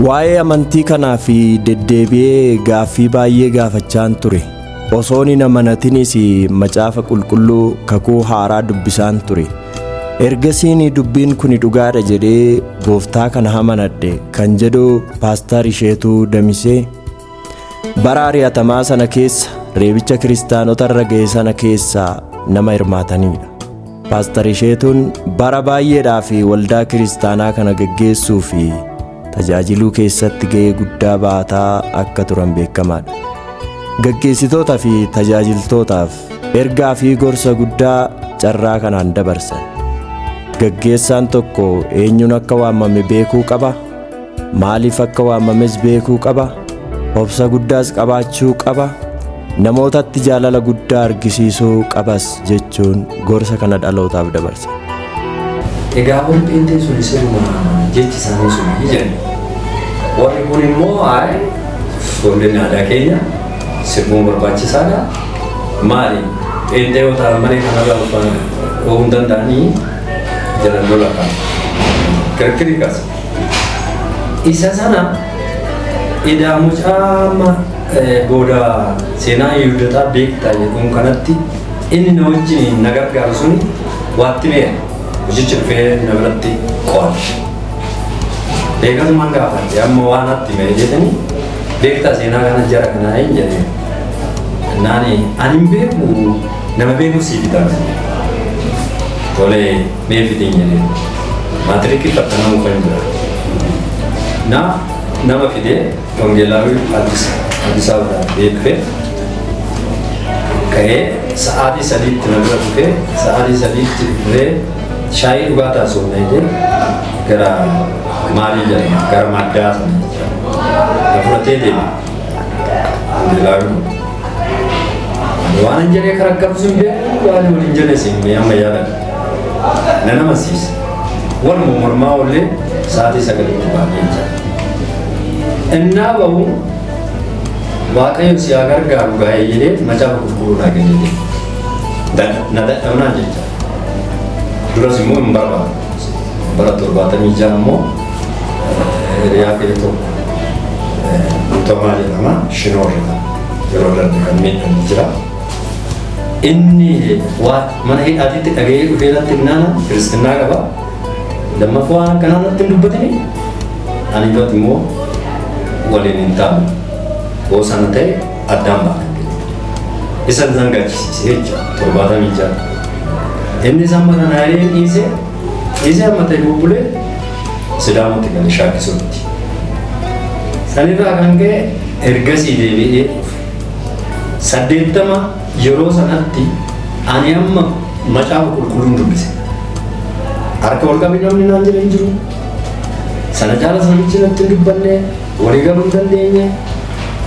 Waa'ee amantii kanaa fi deddeebi'ee gaaffii baay'ee gaafachaan ture. Osoon hin amanatinis Macaafa Qulqulluu Kakuu Haaraa dubbisaan ture. Ergasiin dubbiin kuni dhugaadha jedhee gooftaa kana amanadhe kan jedhu Paastar Isheetuu Damisee, bara ari'atamaa sana keessa reebicha kiristaanota irra ga'e sana keessaa nama hirmaataniidha. Paastar Isheetuun bara baay'eedhaaf waldaa kiristaanaa kana geggeessuu fi tajaajiluu keessatti ga'ee guddaa ba'ataa akka turan beekamaadha. Gaggeessitoota fi tajaajiltootaaf ergaa fi gorsa guddaa carraa kanaan dabarsan. Gaggeessaan tokko eenyuun akka waamame beekuu qaba, maaliif akka waamames beekuu qaba, obsa guddaas qabaachuu qaba, namootatti jaalala guddaa argisiisuu qabas jechuun gorsa kana dhalootaaf dabarsan. Egaa warri pheenxee sun siruma jechi isaanii sun jedhan. Warri kun immoo ayi foolleen aadaa keenya sirbuun barbaachisaadha. Maali pheenxee yoo ta'an malee kanarraa dhowwuu hin danda'anii jedhan lola kaasa. Kirkirii kaasa. Isa sana edaa mucaa amma booda seenaa Yihuudotaa beektaa jedhuun kanatti inni na wajjin na gargaaru suni waatti meera. Hojichi dhufee na biratti qo'ate. Beekasumaan gaafadhe amma waan natti hime jedhanii beektaa seenaa kana jara kanaa hin jedhee. Naani ani hin beeku nama beeku sii fitaa. Tole mee fitiin jedhee. Maatirikii fattanamuu kan jira. Na nama fidee Wangeelaawii Addis Addis Ababaa fidee dhufee ka'ee sa'aatii 3tti na bira dhufee sa'aatii 3tti dhufee shaayii dhugaa taasifna jedhee gara maalii jedhama gara maddaa sana jechuudha. Na fudhatee deeme Wangeelaawii kun. Ani waan hin jedhee karakkarus hin beeku waan waliin jedhes hin beeku amma yaadadha. Na amansiisa. Waluma mormaa oollee sa'aatii 9tti baanee jira. Innaa bahu Waaqayyo si haa gargaaru gaa'ee jedhee macaafa qulqulluu naa kennee jedhe. Na dadhabnaan jecha. Duras immoo hin barbaadu. Bara 76 immoo hiriyaa kee tokko Guutamaa jedhama Shinoorra yeroo darbe kan miidhame jira. Inni waa mana hidhaatitti dhaga'ee dhufee natti himnaana kiristinnaa qaba. Lammaffaa waan akkanaa natti hin dubbatini. Ani duratti immoo waliin hin taanu. Yoo sana ta'e addaan baana. Isa nan gaachisiise jecha 76. Inni amma kana hiree dhiisee dhiisee amma ta'e bubbulee Sidaamotti gale Shaakkisootti. Sanirraa kan ka'e ergasii deebi'ee dhufe. 80 yeroo sanatti ani amma macaafa qulqulluun dubbise. Harka ol qabi namni naan jedhe hin jiru. Sana caalas namichi natti hin dubbanne walii galuu hin dandeenye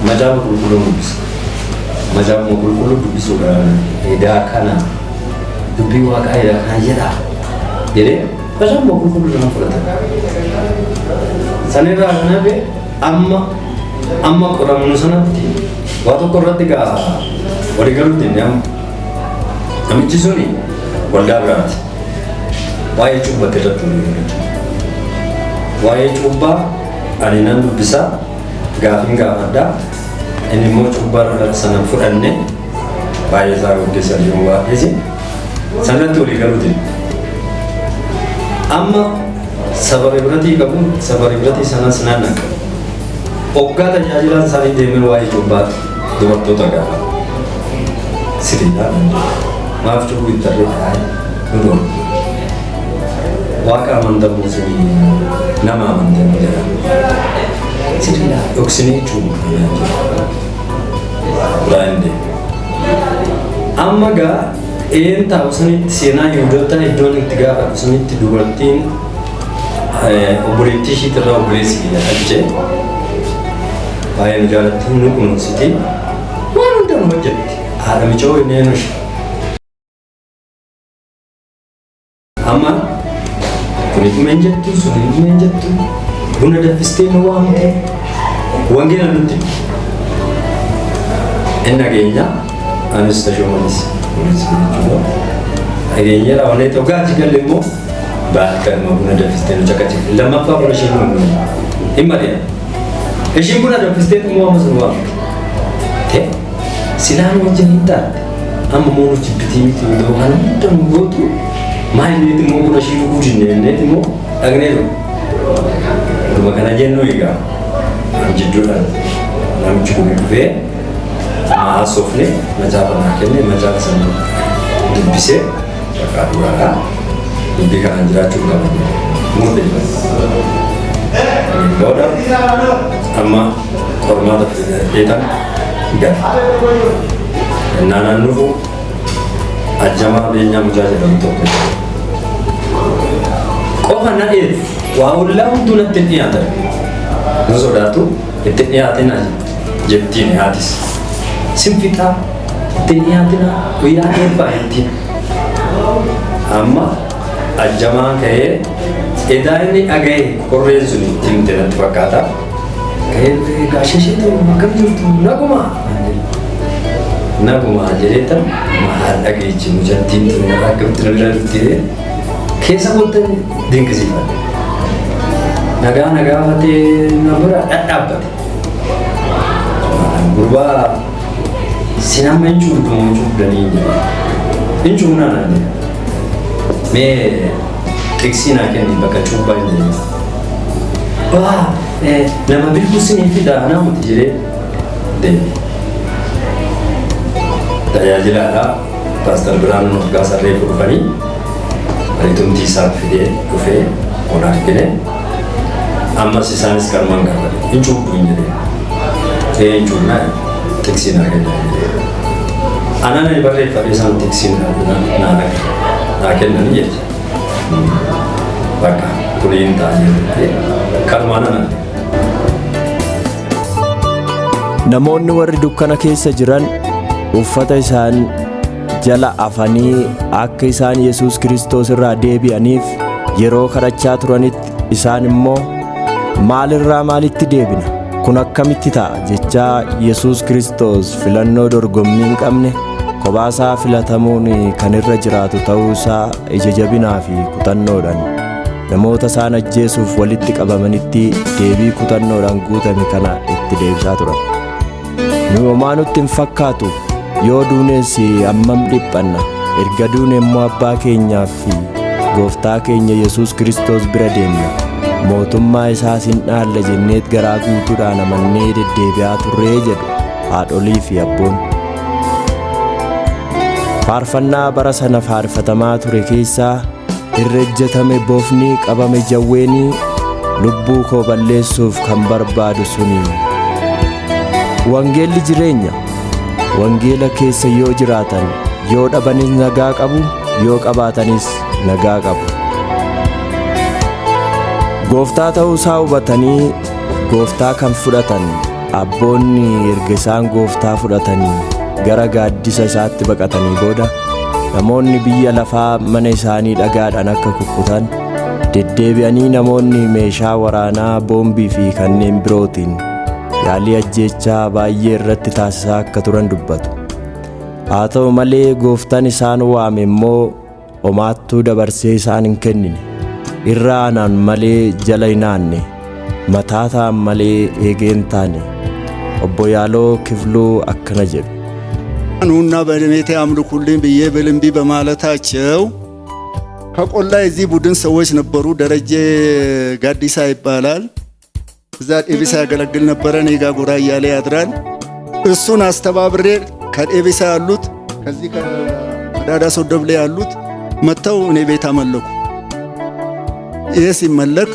macaafa qulqulluun dubbise. Macaafuma qulqulluu dubbisuudhaan edaa kana dubbii waaqaa edaa kana jedha jedhee macaafuma qulqulluu nama fudhatan. Sanirraa kan hafe amma amma qoramnu sanatti waa tokko irratti gaa walii galuu jenne amma. Namichi suni waldaa biraati. Waa'ee cuubbatti irratti walii galu. Waa'ee cuubbaa ani nan dubbisaa gaafiin gaafadhaa inni immoo cuubbaa sana fudhanne baay'ee isaa gaggeessa deemuu baadheesi sanatti walii galuu jenne. Amma saba ibratii qabu saba ibratii sanas nan dhaqa. Oggaa tajaajilaan isaanii deemee waa'ee cuubbaa dubartoota gaafata. Siriidhaa maaf cubbuu hin tarree taa'ee nu dhoorgu. Waaqa amantamuu isinii nama amantamuu jedha. Siriidhaa dhoksinee cubbuu jedha. Biraa hin deemu. Amma gaa een taa'u sanitti seenaa Yihuudootaa iddoon itti gaafatu sanitti dubartiin obboleettii ishiitirraa obboleessi kiyya dhalchee baay'ee nu jaalatti nu kunuunsiti waan hunda nu hojjetti haadha micoo inni ishee. Amma kuni dhuma hin jettu suni dhuma hin jettu buna danfistee nu waamte wangeela nutti hin dhageenya anis tashoomanis kunis jechuudha. Dhageenyeera wanee ta'u gaachi galle immoo Bakka buna danfistee nu caqacifte. Lammaffaa buna isheen nu hin mari'an. Ishiin buna danfistee immoo ammas nu waamte. Ta'e silaa nu wajjin hin taate amma immoo nu jibbitii miti yoo kana hunda nu gootu maal inni immoo buna ishii dhuguu dinne jenneet immoo dhaqnee dhufu. Dhuma kana jennu egaa jidduudhaan namichi kun dhufee haasofne, macaafa naa kenne, macaafa sana dubbisee bakka dhugaadhaa dubbii kanaan jiraachuu qaba murteeffate. Booda amma qormaata fidheetan gala. Innaan dhufu ajjamaa beenyaa mucaa jedhamu tokko jira. Qofa na dheetu waa ollaa hunduu natti hin dhiyaatan. Na sodaatu itti hin dhiyaatina jettiin haatis. Sin fixaa itti hin dhiyaatina guyyaa eebbaa jettiin. Amma ajjamaa ka'ee edaa inni dhaga'e qorreen sun itti himte natti fakkaata. Ka'ee dhufee gaasha isheetu akkam jirtu naguma. Naguma jedhee tan maal dhageechi mucattiin tun akkamitti na bira dhuftee keessa kottan dinqisiifadhe. Nagaa na gaafatee na bira dhadhaabbate. Gurbaa sin amma hin cuubdu moo cuubdanii hin jedhe. Hin cuubnaa naan jedhe. Mee xiqsii naa kenni bakka cuubbaa hin jedhe. Waa nama bilbuu sinii fida anaa miti jedhee deeme. Tajaajilaadha. Paastar Biraanuu Naggaa sarree dhufanii ariitumtii isaan fidee dhufee ol argine. Ammas isaanis kanumaan gaafate. Hin cuubdu hin jedhee. Ee hin cuubnaa xiqsii naa kennaa jedhee. Anaan ani barreeffadhe isaan xiqsii naa kennanii jecha. Bakka kun hin ta'a jedhee kanumaan anan. Namoonni warri dukkana keessa jiran uffata isaan jala afanii akka isaan Yesuus Kiristoos irraa deebi'aniif yeroo kadhachaa turanitti isaan immoo maalirraa maalitti deebina? Kun akkamitti ta'a jechaa Yesuus Kiristoos filannoo dorgommii hin qabne kophaasaa filatamuun kan irra jiraatu ta'uu isaa ija jabinaa fi kutannoodhaan namoota isaan ajjeesuuf walitti qabamanitti deebii kutannoodhaan guutame kana itti deebisaa turan. Nu homaa nutti hin fakkaatu yoo duunes hammam dhiphanna, erga duune immoo abbaa keenyaa fi gooftaa keenya Yesuus Kiristoos bira deemna, mootummaa isaas hin dhaalla jenneet garaa guutuudhaan amannee deddeebi'aa turree jedhu haadholii fi abboon. Faarfannaa bara sana faarfatamaa ture keessaa irra ejjetame bofni qabame jawweenii lubbuu koo balleessuuf kan barbaadu suni. Wangeelli jireenya. Wangeela keessa yoo jiraatan yoo dhabanis nagaa qabu, yoo qabaatanis nagaa qabu. Gooftaa ta'uu isaa hubatanii gooftaa kan fudhatan abboonni erga isaan gooftaa fudhatanii gara gaaddisa isaatti baqatanii booda namoonni biyya lafaa mana isaanii dhagaadhaan akka kukkutan deddeebi'anii namoonni meeshaa waraanaa boombii fi kanneen birootiin yaalii ajjeechaa baay'ee irratti taasisaa akka turan dubbatu. Haa ta'u malee gooftaan isaan waame immoo homaattuu dabarsee isaan hin kennine. Irra aanaan malee jala hin aanne, mataa ta'an malee eegee hin taane. Obbo Yaaloo Kifluu akkana jedhu. ኑና በቤቴ አምልኩልኝ ብዬ ብል እምቢ በማለታቸው ከቆላ የዚህ ቡድን ሰዎች ነበሩ። ደረጀ ጋዲሳ ይባላል። እዛ ዴቢሳ ያገለግል ነበረ። እኔ ጋ ጎራ እያለ ያድራል። እሱን አስተባብሬ ከዴቢሳ ያሉት ከዚህ ከዳዳ ሶደብሌ ያሉት መጥተው እኔ ቤት አመለኩ። ይህ ሲመለክ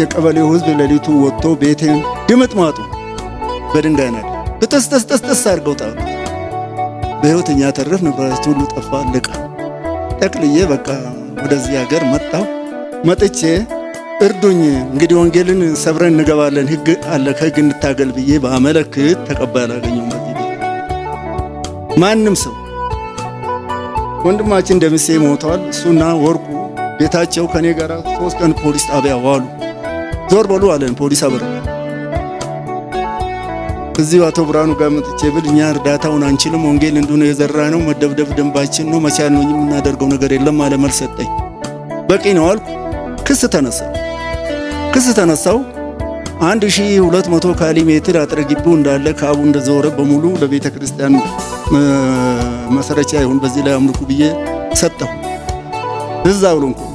የቀበሌው ሕዝብ ሌሊቱ ወጥቶ ቤቴን ድምጥማጡ በድንጋይ ናደ ብጥስጥስጥስጥስ አድርገው ጣሉት። በሕይወት እኛ ተረፍ፣ ንብረታችን ሁሉ ጠፋ፣ አለቀ። ጠቅልዬ በቃ ወደዚህ ሀገር መጣሁ። መጥቼ እርዱኝ እንግዲህ ወንጌልን ሰብረን እንገባለን፣ ሕግ አለ ከሕግ እንታገል ብዬ ባመለክት ተቀባይ አላገኘሁም። በዚህ ቤት ማንም ሰው ወንድማችን ደምሴ ሞተዋል። እሱና ወርቁ ቤታቸው ከኔ ጋር 3 ቀን ፖሊስ ጣቢያ ዋሉ። ዞር በሉ አለን ፖሊስ አበረ። እዚሁ አቶ ብርሃኑ ጋር መጥቼ ብል እኛ እርዳታውን አንችልም፣ ወንጌል እንዲሁ ነው የዘራ ነው፣ መደብደብ ደንባችን ነው፣ መቻል ነው እንጂ የምናደርገው ነገር የለም አለ። መልስ ሰጠኝ። በቂ ነው አልኩ። ክስ ተነሳ። ክስ ተነሳው። 1200 ካሬ ሜትር አጥረ ግቢው እንዳለ ካቡ እንደዞረ በሙሉ ለቤተ ክርስቲያን መሰረቻ ይሁን በዚህ ላይ አምልኩ ብዬ ሰጠሁ። እዛ ብሎ እንኳን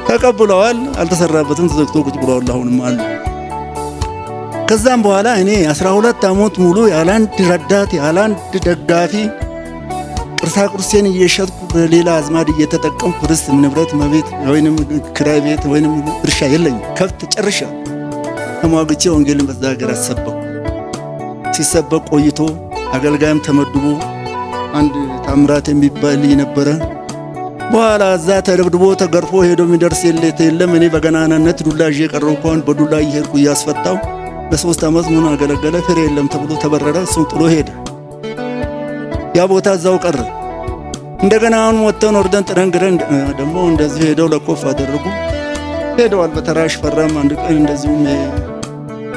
ተቀብለዋል። አልተሰራበትም። ተዘግቶ ቁጭ ብለዋል። አሁንም አሉ። ከዛም በኋላ እኔ 12 ዓመት ሙሉ ያላንድ ረዳት ያላንድ ደጋፊ ቅርሳ ቅርሴን እየሸጥኩ በሌላ አዝማድ እየተጠቀምኩ ርስት ንብረት መቤት ወይንም ክራይ ቤት ወይንም እርሻ የለኝም። ከብት ጨርሻ ተሟግቼ ወንጌልን በዛ ሀገር አሰበኩ። ሲሰበክ ቆይቶ አገልጋይም ተመድቦ አንድ ታምራት የሚባል ልጅ ነበረ። በኋላ እዛ ተደብድቦ ተገርፎ ሄዶ የሚደርስ የለም። እኔ በገናናነት ዱላ ይዤ ቀረሁ። እንኳን በዱላ እየሄድኩ እያስፈታው ለ3 ዓመት ምን አገለገለ። ፍሬ የለም ተብሎ ተበረረ። እሱም ጥሎ ሄደ። ያ ቦታ እዛው ቀረ። እንደገና አሁን ወጥተን ወርደን ጥረን ግረን ደግሞ እንደዚህ ሄደው ለኮፍ አደረጉ። ሄደዋል። በተራሽ ፈራም አንድ ቀን እንደዚሁም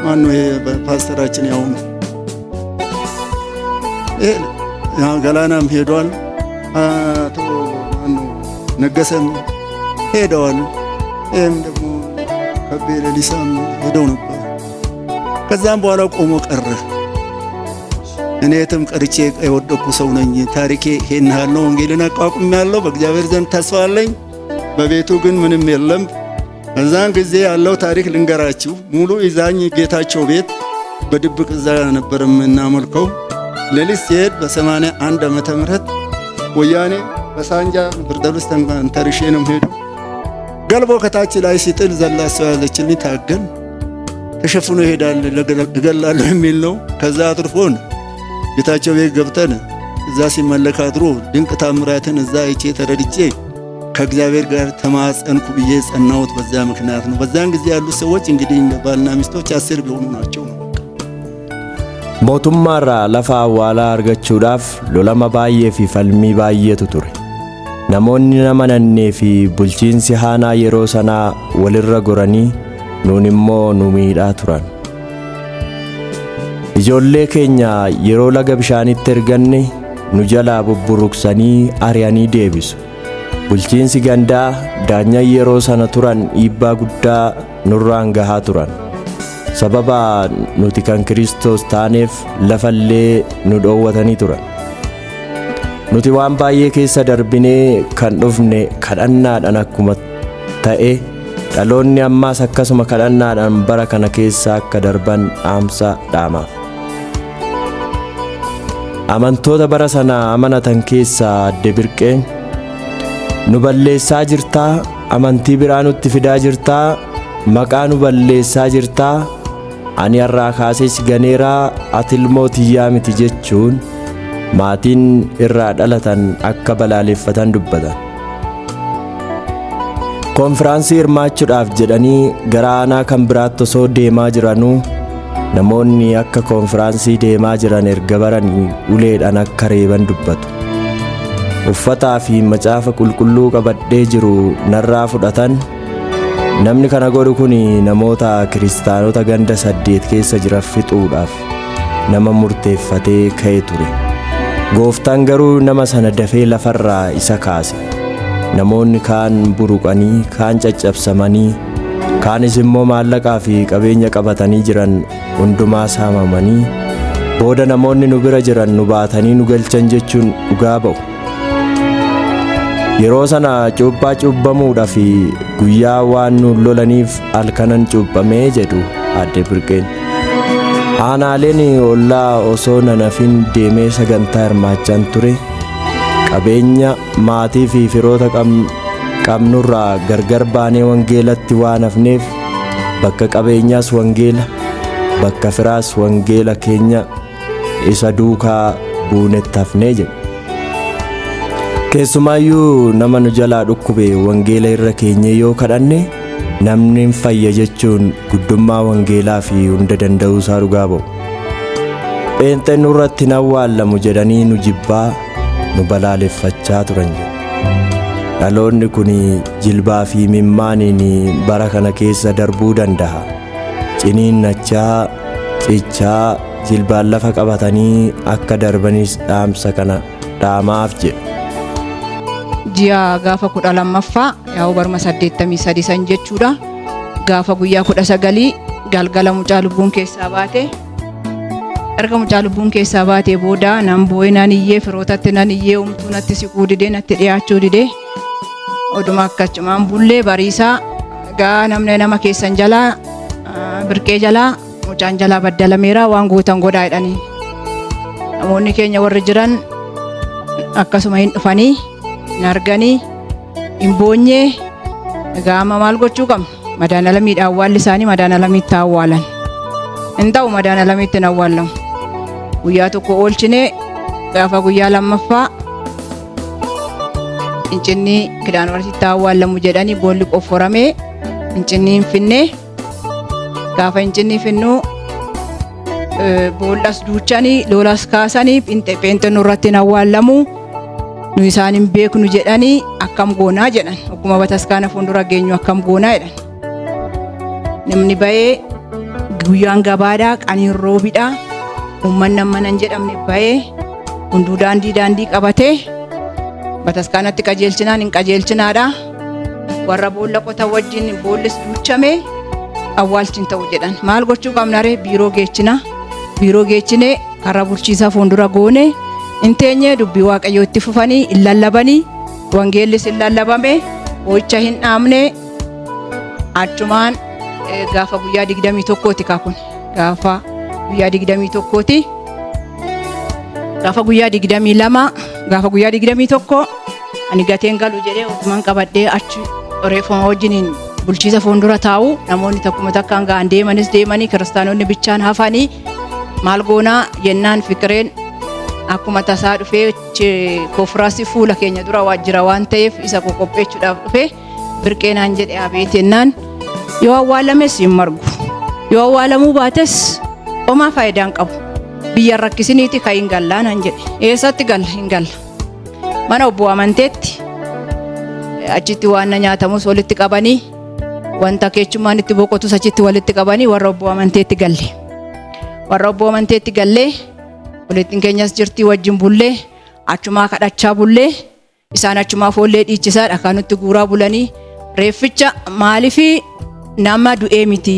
ማነው ይሄ ፓስተራችን ያው ይሄ ገላናም ሄዷል። አቶ ማነው ነገሰም ሄደዋል። ይሄም ደግሞ ከቤ ሌሊሳም ሄደው ነበር። ከዛም በኋላ ቆሞ ቀረ። እኔ የትም ቀርቼ የወደቅኩ ሰው ነኝ። ታሪኬ ይሄን ያህል ነው። ወንጌልን አቋቁሜያለሁ። በእግዚአብሔር ዘንድ ተስፋ አለኝ። በቤቱ ግን ምንም የለም። እዛን ጊዜ ያለው ታሪክ ልንገራችሁ። ሙሉ ይዛኝ ጌታቸው ቤት በድብቅ እዛ ነበር የምናመልከው። ሌሊት ሲሄድ በ81 ዓመተ ምህረት ወያኔ በሳንጃ ብርድ ልብስ ተንተርሼ ነው ሄደው ገልቦ ከታች ላይ ሲጥል ዘላ ሰው ያዘችልኝ። ታገል ተሸፍኖ ይሄዳል እገላለሁ የሚል ነው። ከዛ አትርፎን ጌታቸው ቤት ገብተን እዛ ሲመለክ አድሮ ድንቅ ታምራትን እዛ አይቼ ተረድቼ ከእግዚአብሔር ጋር ተማጸንኩ ብዬ ጸናሁት። በዛ ምክንያት ነው። በዛን ጊዜ ያሉት ሰዎች እንግዲህ ባልና ሚስቶች 10 ቢሆኑ ናቸው ነው። Mootummaarraa lafa awwaalaa argachuudhaaf lolama baay'ee fi falmii baay'eetu ture. Namoonni nama nannee fi bulchiinsi haanaa yeroo sanaa walirra goranii nuun immoo nu miidhaa turan. Ijoollee keenya yeroo laga bishaanitti erganne nu jalaa bubburuqsanii ari'anii deebisu. Bulchiinsi gandaa daanyaa yeroo sana turan dhiibbaa guddaa nurraan gahaa turan. Sababa nuti kan Kiristoos taaneef lafallee nu dhoowwatanii turan. Nuti waan baay'ee keessa darbinee kan dhufne kadhannaadhaan akkuma ta'e dhaloonni ammaas akkasuma kadhannaadhaan bara kana keessa akka darban dhaamsa dhaamaaf. Amantoota bara sana amanatan keessaa adde Birqeen nu balleessaa jirtaa, amantii biraa nutti fidaa jirtaa, maqaa nu balleessaa jirtaa, ani har'aa kaasees ganeeraa ati ilmoo tiyyaa miti jechuun maatiin irraa dhalatan akka balaaleffatan dubbatan. Konfiraansii hirmaachuudhaaf jedhanii gara aanaa kan biraatti osoo deemaa jiranuu namoonni akka konfiraansii deemaa jiran erga baranii uleedhaan akka reeban dubbatu. Uffataa fi macaafa qulqulluu qabadhee jiru narraa fudhatan. Namni kana godhu kun namoota kiristaanota ganda 8 keessa jiran fixuudhaaf nama murteeffatee ka'e ture. Gooftaan garuu nama sana dafee lafarraa isa kaase. Namoonni kaan buruqanii, kaan caccabsamanii, kaanis immoo maallaqaa fi qabeenya qabatanii jiran hundumaa saamamanii booda namoonni nu bira jiran nu baatanii nu galchan jechuun dhugaa ba'u. Yeroo sana cuuphaa cuuphamuudhaaf guyyaa waan nu lolaniif halkanan cuuphamee jedhu adde Birqeen. Aanaaleen ollaa osoo nanafin deemee sagantaa hirmaachaan ture. Qabeenya maatii fi firoota qabnurraa gargar baanee wangeelatti waan hafneef bakka qabeenyaas wangeela, bakka firaas wangeela keenya isa duukaa buunetti hafnee jedhu. Keessumaayyuu nama nu jalaa dhukkube wangeela irra keenye yoo kadhanne namni hin fayya jechuun guddummaa wangeelaa fi hunda danda'uu isaa dhugaa ba'u. Pheenxeen nurratti hin awwaallamu jedhanii nu jibbaa nu balaaleffachaa turan jedhu. Dhaloonni kun jilbaa fi mimmaaniin bara kana keessa darbuu danda'a. Ciniinnachaa, cichaa, jilbaan lafa qabatanii akka darbanis dhaamsa kana dhaamaaf jedhu. Ji'a gaafa 12ffaa Yaa'u baruma 83 san jechuudha. Gaafa guyyaa 19 galgala mucaa lubbuun keessaa baate. Erga mucaa lubbuun keessaa baatee booda nan boo'ee nan iyyee, firootatti nan iyyee, homtuu natti siquu didee, natti dhiyaachuu didee, oduma akkachumaan bullee bariisaa gaa namni nama keessan jalaa birqee jalaa mucaan jalaa baddalameera, waan gootan godhaa jedhanii. Namoonni keenya warri jiran akkasuma hin dhufanii hin arganii hin boonyee. Egaa amma maal gochuu qabna? Madaalamiidha awwaalli isaanii, madaalamiitti awwaalan. Hin ta'u, madaalamiitti hin awwaallamu. Guyyaa tokko oolchinee gaafa guyyaa lammaffaa Fincinni Kidaanwarsitti awwaallamu jedhanii boolli qofforamee Fincinni hin finnee. Gaafa Fincinni finnuu bool'as duuchanii lolas kaasanii, pheenxee nurratti hin awwaallamu, nu isaan hin beeknu jedhanii, akkam goonaa jedhan. Ogguma bataskaana fuuldura geenyu akkam goonaa jedhan. Namni ba'ee, guyyaan gabaadhaa, qaniin roobidhaa, uummanni amma nan jedhamne ba'ee hunduu daandii daandii qabatee bataskaanatti qajeelchinaan hin qajeelchinaadha. Warra boolla qotan wajjin boollis duuchame, awwaalchi hin ta'u jedhan. Maal gochuu qabna ree? Biiroo geechina. Biiroo geechinee karra bulchiisaa fuuldura goone hin teenye. Dubbii Waaqayyoo itti fufanii hin lallabanii, wangeellis hin lallabame, boo'icha hin dhaabne. Achumaan gaafa guyyaa 21ti kaakun, gaafa guyyaa 21ti, gaafa guyyaa 22, gaafa guyyaa 21 ani gateen galu jedhee ofumaan qabadhee achi reeffama wajjiniin bulchiisa fuuldura taa'u. Namoonni takkuma takkaan ga'an deemanis deemanii, kiristaanonni bichaan hafanii, maal goonaa jennaan, Fikireen akkuma tasaa dhufee koofiraasii fuula keenya dura waajjira waan ta'eef isa qoqopheechuudhaaf dhufee, Birqee naan jedhe. Abeet jennaan, yoo awwaalames hin margu, yoo awwaalamuu baates homaa faayidaa hin qabu, biyya rakkisiniiti kan hin gallaa naan jedhe. Eessatti galla? Hin galla mana obbo Amanteetti. Achitti waan na nyaatamus walitti qabanii, wanta keechummaan itti boqotus achitti walitti qabanii, warra obbo Amanteetti galle. Warra obbo Amanteetti gallee, walittiin keenyas jirtii, wajjin bullee, achumaa kadhachaa bullee, isaan achumaa foollee dhiichisaa dhakaa nutti guuraa bulanii. Reefficha maaliifi nama du'ee miti.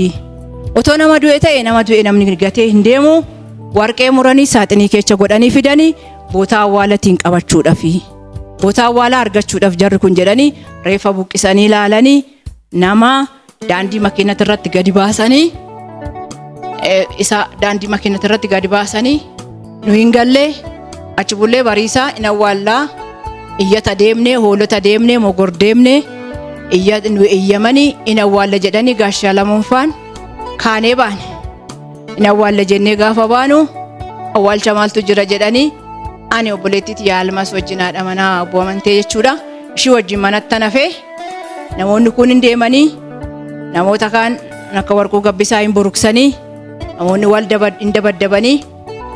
Otoo nama du'e ta'e, nama du'e namni gatee hin deemu. Warqee muranii saaxinii keessa godhanii fidanii bootaa awwaalatiin qabachuudhaafi. Bootaa awwaalaa argachuudhaaf jarri kun jedhanii reeffa buqqisanii ilaalanii, nama daandii makiinati irratti gadi baasanii, isa daandii makiinati irratti gadi baasanii, nu hin gallee. Achi bullee bariisaa hin awwaallaa iyyata deemnee, hoolota deemnee, mogor deemnee, iyya nu iyyamanii hin awwaalla jedhanii, gaashaa lamuunfaan kaanee baane. Hin awwaalla jennee gaafa baanu, awwaalcha maaltu jira jedhanii, ani obboleettiitti yaalmas wajjin haadha manaa obbo Amantee jechuudha. Ishii wajjin manatti hafee, namoonni kun hin deemanii, namoota kaan akka Warquu Gabbisaa hin buruqsanii, namoonni wal hin dabaddabanii,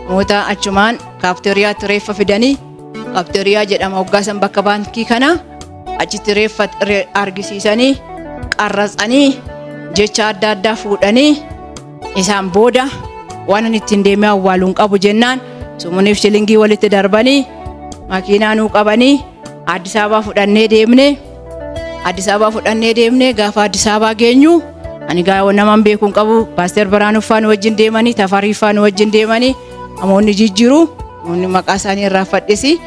namoota achumaan kaafteeriyaatti reeffa fidanii, kaafteeriyaa jedhama hoggaasan bakka baankii kana, achitti reeffa argisiisanii, qarratsanii, jecha adda addaa fuudhanii, isaan booda waan ani ittiin deemee awwaaluun qabu jennaan, sumuuniif shilingii walitti darbanii, makiinaa nuu qabanii, Addis Ababaa fudhannee deemnee. Addis Ababaa fudhannee deemnee, gaafa Addis Ababaa geenyu, ani gaa naman beekuun qabu, Paaster Biraanuu faa nu wajjin deemanii, Tafarii faa nu wajjin deemanii, namoonni jijjiiru, namoonni maqaa isaanii irraa fadhisi,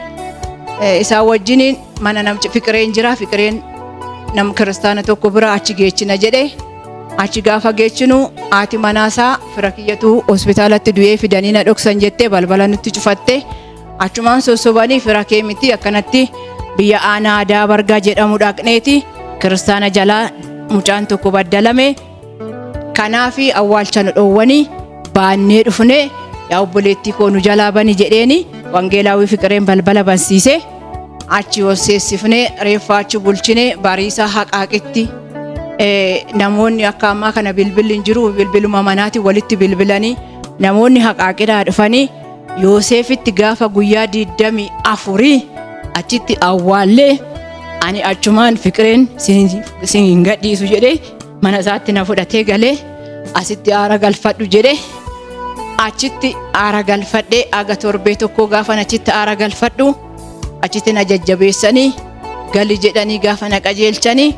isaan wajjiniin mana namchi Fiqireen jira, Fiqireen nam kiristaana tokko bira achi geechina jedhe. Achi gaafa geechinu, haati manaasaa fira kiyyatu hospitaalatti du'ee fidanii na dhoksan jettee balbala nutti cufatte. Achumaan sossobanii, fira kee miti, akkanatti biyya aanaa aadaa Bargaa jedhamu dhaqneeti kiristaana jalaa mucaan tokko baddalame, kanaafi awwaalcha nu dhoowwanii baannee dhufne, yaa obboleettii koo nu jalaa bani jedheeni. Wangeelaawii Fiqireen balbala bansiise. Achi hosseessifnee reeffa achi bulchine. Bariisaa Haqaaqitti, namoonni akka ammaa kana bilbilli hin jiru, bilbiluma manaatiin walitti bilbilanii, namoonni Haqaaqidhaa dhufanii Yoosefitti gaafa guyyaa 24 achitti awwaallee, ani achumaan Fiqireen sin hin gadhiisu jedhee mana isaatti na fudhatee galee, asitti aara galfadhu jedhee, achitti aara galfadhee aga torbee tokko. Gaafan achitti aara galfadhu, achitti na jajjabeessanii Gali jedhanii gaafa na qajeelchanii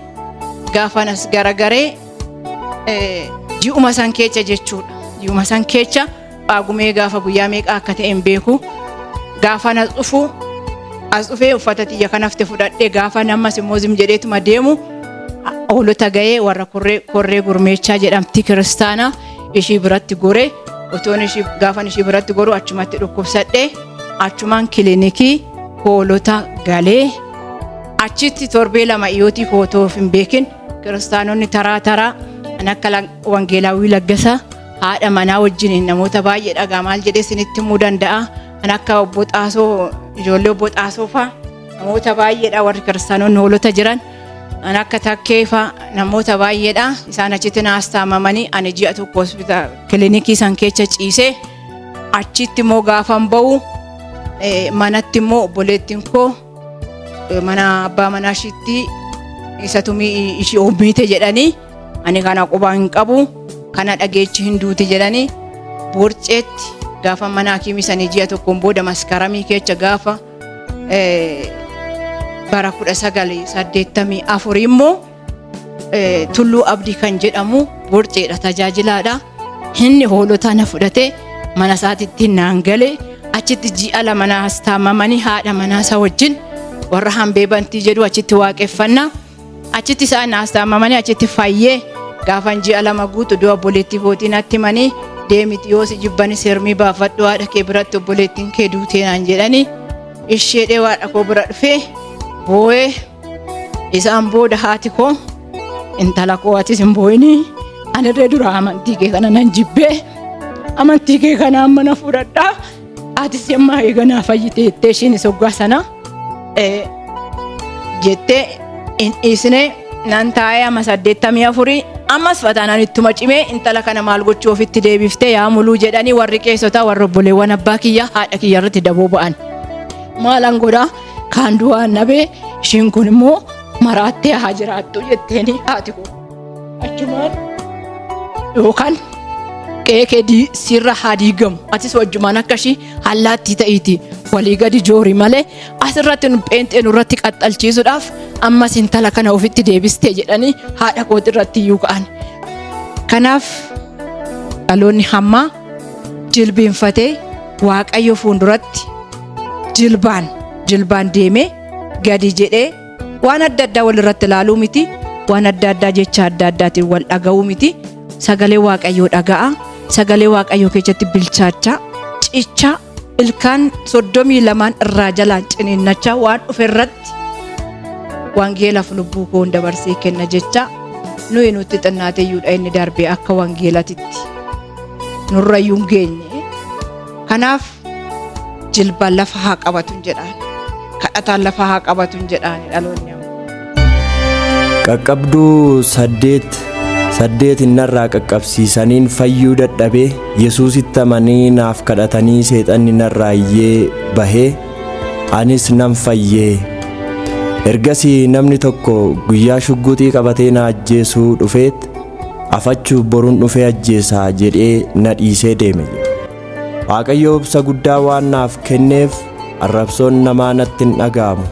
gaafa nas garagaree ji'uma san keessa jechuudha. Ji'uma san keessa Phaagumee gaafa guyyaa meeqa akka ta'e hin beeku. Gaafa nas dhufu as dhufee uffata xiyya kan hafte fudhadhee gaafa nammas immoo zim jedheetuma deemu hoolota ga'ee warra korree gurmeechaa jedhamti kiristaana ishii biratti gore otoon ishii gaafan ishii biratti goru achumatti dhukkubsadhee achumaan kilinikii hoolota galee achitti torbee 2 dhiyootii footoo of hin beekin kiristaanonni taraa taraa kan akka wangeelaawwii Laggasaa haadha manaa wajjiniin namoota baay'ee dhagaa maal jedhee isinitti himuu danda'a. Kan akka obbo Xaasoo ijoollee obbo Xaasoo fa'a namoota baay'eedha warri kiristaanonni hoolota jiran. Kan akka Takkee fa'a namoota baay'eedha. Isaan achitti naas taamamanii ani ji'a tokko hospitaala kilinikii san keessa ciisee achitti immoo gaafan ba'u manatti immoo obboleettiin koo mana abbaa manaa ishiitti isatu ishii oommiite jedhanii ani kana qubaa hin qabu kana dhageechi hin duuti jedhanii borceetti gaafa mana hakiimii sanii ji'a tokkoon booda maskaramii keessa gaafa bara 1984 immoo Tulluu Abdii kan jedhamu borceedha tajaajilaadha. Inni hoolotaa na fudhatee mana isaatitti naan gale achitti ji'a 2 naas taamamanii haadha manaa isaa wajjin warra hambee bantii jedhu achitti waaqeffannaa. Achitti isaan naas taamamanii achitti fayyee gaafan ji'a 2 guutu du'a obboleettii kootii natti himanii deemiti yoo si jibbanis hermii baafadhu haadha kee biratti obboleettiin kee duutee naan jedhanii isheedhee haadha koo bira dhufee boo'ee isaan booda haati koo intala koo atis hin boo'inii anirree dura amantii kee kana nan jibbee amantii kee kana amma na fudhadhaa atis yammaa eeganaa fayyite jettee ishiinis hoggaa sana jettee hin dhiisne nan taa'ee amma 84 ammas fataanaan ittuma cimee intala kana maal gochuu ofitti deebiftee yaa muluu jedhanii warri qeessotaa warri obboleewwan abbaa kiyya haadha kiyya irratti daboo ba'an. Maalan godhaa kaan du'aan nabee ishiin kun immoo maraattee haa jiraattu jetteeni haati koo. Achumaan yookaan qe'ee kee sirra haa diigamu atis wajjumaan akka ishii allaattii ta'iiti walii gadi joori malee asirratti nu pheenxee nurratti qaxxalchiisuudhaaf ammas intala kana ofitti deebistee jedhanii haadha kooti irratti iyyuu ka'an. Kanaaf dhaloonni hammaa jilbiinfatee Waaqayyo fuulduratti jilbaan jilbaan deemee gadi jedhee waan adda addaa walirratti ilaaluu miti waan adda addaa jecha adda addaatiin wal dhaga'uu miti sagalee Waaqayyoo dhaga'a sagalee Waaqayyoo keessatti bilchaachaa cichaa ilkaan 32 irraa jalaan ciniinnachaa waan dhufe irratti wangeelaaf lubbuu koon dabarsee kenna jecha nuyi nutti xinnaate iyyuudha inni darbee akka wangeelatitti nurrayyuu hin geenye. Kanaaf jilbaan lafa haa qabatu jedhaan kadhataan lafa haa qabatu jedhaan dhaloonni amma. Qaqqabduu 8 narraa qaqqabsiisaniin fayyuu dadhabee Yesuusitti amanii naaf kadhatanii seexanni narraa iyyee bahee anis nan fayyee. Ergasii namni tokko guyyaa shugguxii qabatee na ajjeesuu dhufeet afachuuf boruun dhufee ajjeesaa jedhee na dhiisee deeme. Waaqayyo obsa guddaa waan naaf kenneef arrabsoon namaa natti hin dhaga'amu.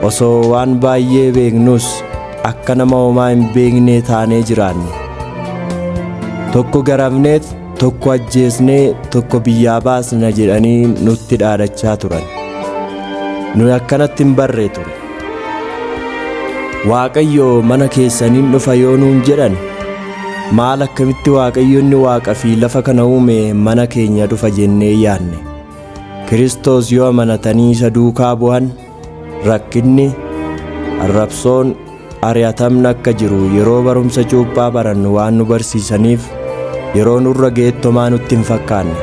Osoo waan baay'ee beeknus akka nama homaa hin beeknee taanee jiraanne. Tokko garafneet, tokko ajjeesnee, tokko biyyaa baasna jedhanii nutti dhaadachaa turan. Nuyi akkanatti hin barree ture. Waaqayyo mana keessaniin dhufa yoo nuun jedhan maal akkamitti Waaqayyo inni waaqa fi lafa kana uume mana keenya dhufa jennee yaadne. Kiristoos yoo amanatanii isa duukaa bu'an rakkinni, arrabsoon, ari'atamni akka jiru yeroo barumsa cuuphaa barannu waan nu barsiisaniif yeroo nurra geettomaa nutti hin fakkaanne.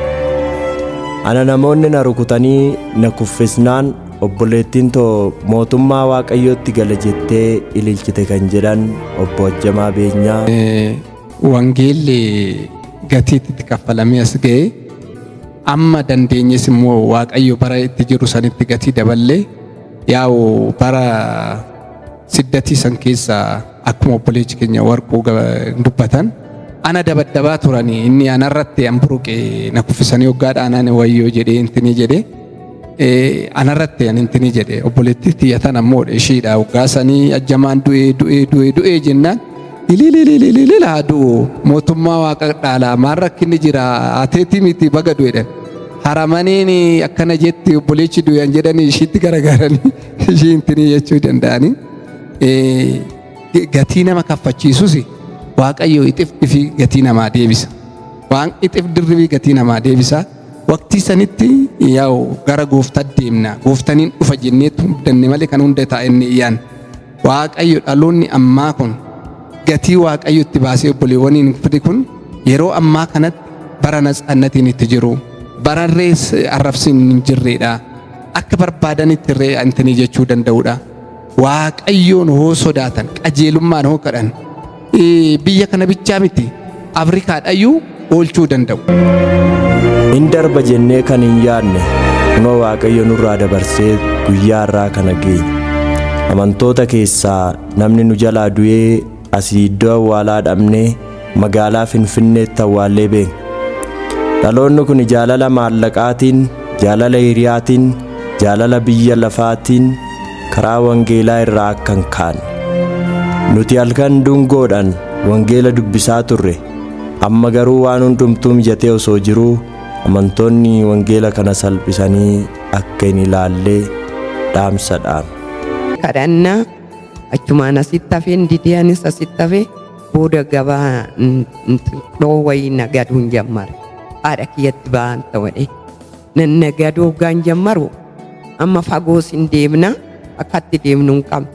Ana namoonni na rukutanii na kuffisnaan obboleettiin too mootummaa Waaqayyootti gala jettee ililchite kan jedhan obbo Ajjamaa Beenyaa. Wangeelli gatiitti kaffalamee as ga'e amma dandeenyes immoo Waaqayyo bara itti jiru sanitti gatii daballee yaa'u bara siddatii san keessa akkuma obboleechi keenya warquu dubbatan ana dabaddabaa turanii inni anarratti an buruqe na kuffisanii hoggaadhaan ani wayyoo jedhee intinii jedhee Anarratti ani intini jedhe, obboleettii tiyya tan ammoo ishiidha. Waggaa sanii ajjamaan du'ee du'ee du'ee du'ee jennaan, ilililililil, haa du'u, mootummaa Waaqa dhaalaa, maal rakkinni jira, ateetii miti, baga du'edhan. Haramaniin akkana jetti, obboleechi du'an jedhanii ishiitti garagaranii ishii intini jechuu danda'anii. Gatii nama kaffachiisus Waaqayyo ixif fi gatii namaa deebisa. Waan ixif dirribii gatii namaa deebisa. Waqtii sanitti yaa'u gara gooftaa deemna. Gooftaniin dhufa jenneetu danne malee kan hunda taa'enne iyyaan. Waaqayyo dhaloonni ammaa kun gatii Waaqayyo itti baasee obboleewwaniin fide kun yeroo ammaa kanatti bara natsaannatiin itti jiru. Bararree arrabsiin hin jirredha. Akka barbaadanitti irree antini jechuu danda'udha. Waaqayyoon hoo sodaatan, qajeelummaan hoo kadhan, biyya kana bichaa miti, Afrikaadhayyuu oolchuu danda'u. In darba jennee kan hin yaadne kunoo Waaqayyo nurraa dabarsee guyyaa har'aa kana geenye. Amantoota keessaa namni nu jalaa du'ee asii iddoo awwaalaa dhabnee magaalaa Finfinneetti awwaallee beekna. Dhaloonni kun jaalala maallaqaatiin, jaalala hiriyaatiin, jaalala biyya lafaatiin karaa wangeelaa irraa akka hin kaane. Nuti halkan dungoodhaan wangeela dubbisaa turre. Amma garuu waan hundumtuu mijatee osoo jiruu amantoonni wangeela kana salphisanii akka hin ilaallee dhaamsa dhaame. Kadhannaa achumaan asitti hafeen didee, anis asitti hafee booda gabaa dhoo wayii nagaduun jammare. Haadha kiyyatti ba'an ta'e. Nan nagaduu hoggaan jammaru amma fagoos hin deemna, akkatti deemnu hin qabnu.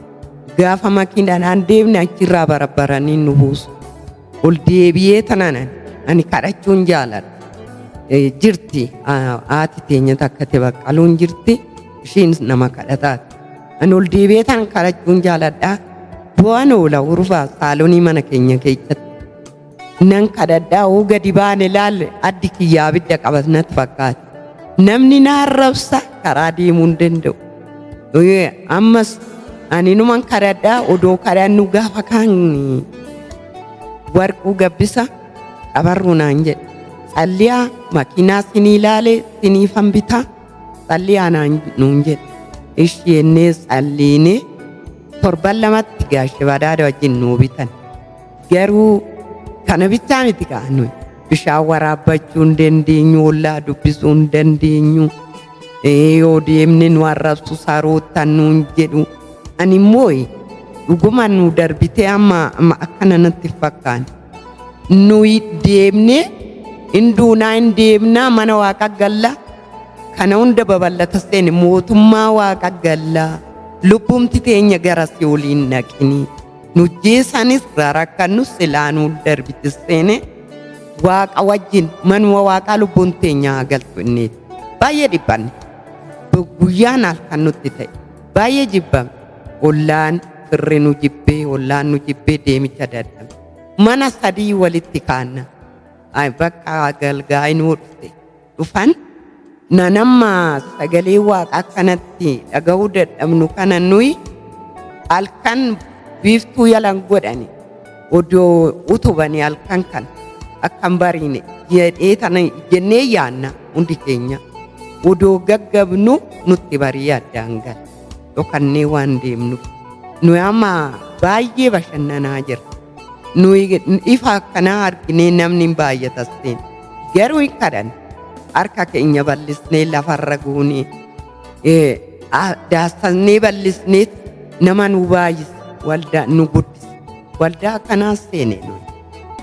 Gaafa makiinaadhaan deemne achirraa barabbaranii nu buusu. Ol deebi'ee tanaan ani kadhachuun jaaladha. Jirti haati teenya takka te baqqaluun jirti, ishiin nama kadhataati. Ani ol deebi'ee tan kadhachuun jaaladha. Bu'aan oola urfaa saalonii mana keenya keessatti. Nan kadhadhaa, hoo gadi baane laalle addi kiyyaa abidda qabas natti fakkaata. Namni na arrabsa, karaa deemuu hin danda'u. Ammas ani numan kadhadhaa, odoo kadhannu gaafa kaan Warquu Gabbisa qabarruu naan jedhe. Tsalliyaa, makiinaa sinii ilaalee siniifan bitaa, tsalliyaa naan nuun jedhe. Isheenee tsalliinee torban 2tti gaashe badaada wajjin nuu bitan. Garuu kana bichaa miti kaa, nuyi bishaan waraabbachuu hin dandeenyu, ollaa dubbisuu hin dandeenyu. Yoo deemne nu arrabsu, saroottan nuun jedhu. Ani immoo dhuguma nu darbitee amma amma akkana natti fakkaane. Nuyi deemnee hin duunaa, hin deemnaa, mana Waaqa galla. Kana hunda babal'ata seene, mootummaa Waaqa gallaa. Lubbumti teenya gara si'ooliin dhaqini. Nu jeesanis rarakkannu silaa nu darbite seene Waaqa wajjin manuma Waaqaa lubbuun teenya haa galtu inniiti. Baay'ee dhiphanne. Guyyaan halkan nutti ta'e. Baay'ee jibbame. Ollaan firri nu jibbee, ollaan nu jibbee, deemicha dadhabe. Mana sadii walitti kaanna. Bakka galgaa'inuu dhufte. Dhufan nanamma sagalee Waaqaa kanatti dhaga'uu dadhabnu kana nuyi halkan biiftuu yalan godhani odoo utubanii halkan kan akkan bariine jedhee tana jennee yaanna, hundi keenya odoo gaggabnu nutti barii addaan gala dhokannee waan deemnuuf. Nuyi amma baay'ee bashannanaa jirra. Nuyi ifa akkanaa arginee namni hin baay'atas seena. Garuu hin kadhanne, harka keenya bal'isnee lafarra goonee daassannee bal'isnee nama nu baay'ise, waldaa nu guddise. Waldaa kanaas seene nuyi.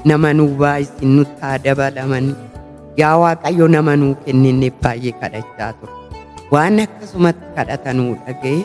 Nama nu baay'ise, nutti haa dabalamanii. Yaa Waaqayyo, nama nuu kenninne baay'ee kadhachaa ture. Waan akkasumatti kadhatanuu dhaga'e.